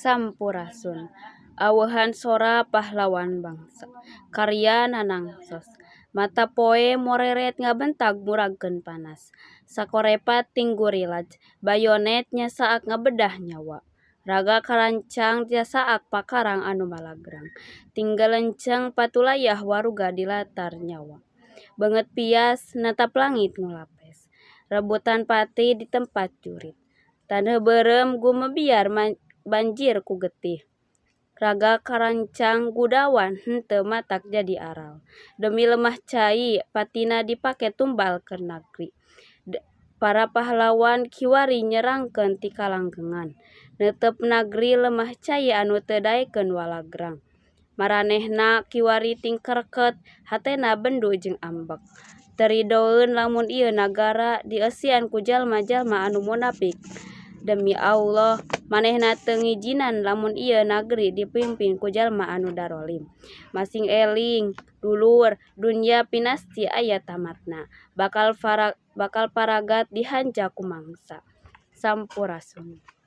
Sampurasun. Aweuhan sora pahlawan bangsa. Karya Nanang Sos. Mata poe moreret ngabentag muragkeun panas. Sakorepat tinggurilag, bayonet nyasaak ngabedah nyawa. Raga karancang jasaak pakarang anu malagrang. Tinggelenceng patulayah waruga dilatar nyawa. Beungeut pias natap langit ngulapes. Rebutan pati di tempat jurit. Taneuh beureum gumebiar banjir ku getih. Raga karancang gudawan henteu matak jadi aral. Demi lemah cai patina dipake tumbal keur nagri. Para pahlawan kiwari nyerangkeun ti kalanggengan. Neuteup nagri lemah cai anu teu daekeun walagrang. Maranehna kiwari tingkerket hatena bendu jeung ambek. Teu ridoeun lamun ieu nagara dieusian ku jalma-jalma anu munapik. Demi Alloh manehna teu ngijinan lamun ieu nagri dipimpin ku jalma anu darolim. Masing eling dulur dunya pinasti aya tamatna. Bakal paragat dihanca ku mangsa. Sampurasun.